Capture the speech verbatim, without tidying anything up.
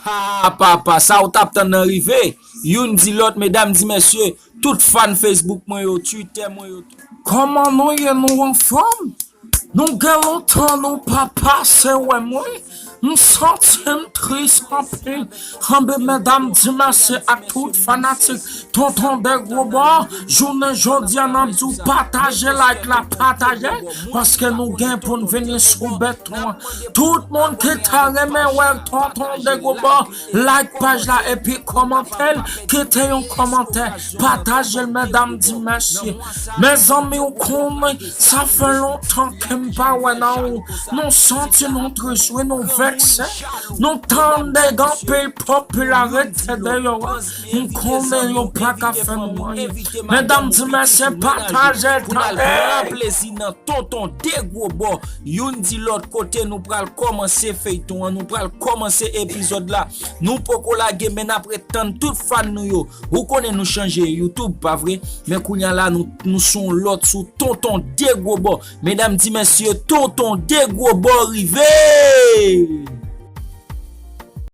Ha, papa, sa w t ap tann nan rive. Youn di lòt, medam di mesye, tout fan Facebook mwen yo, Twitter mwen yo. Kòman nou ye, nou anfòm? Nou gen lontan nou pa pase wè mwen. M santi m tris anpil. Anben, medam di mesye ak tout fanatik Tonton Degwobo, jounen jodi a n ap di w pataje like la, pataje, paske nou gen pou n vini sou beton an. Tout moun ki ta renmen wè Tonton Degwobo, like paj la epi kòmante l, kite yon kòmantè, pataje l, medam di mesye. Mezanmi, ou konnen, sa fè lontan ke m pa wè nan ou. Nou santi nou tris, wi, nou vekse. Nou tande gen anpil popilarite deyò a. M konnen yo pa ka fè nou anyen. Medam di mesye, pataje, tande. Pran plezi nan Tonton Degwobo. Youn di lòt kote nou pral kòmanse feyton an, nou pral kòmanse epizòd la. Nou poko lage, men n ap ret tann tout fan nou yo. Ou konnen nou chanje YouTube, pa vre? Men kounye a la, nou, nou sou yon lòt, sou Tonton Degwobo. Medam di mesye, Tonton Degwobo rive!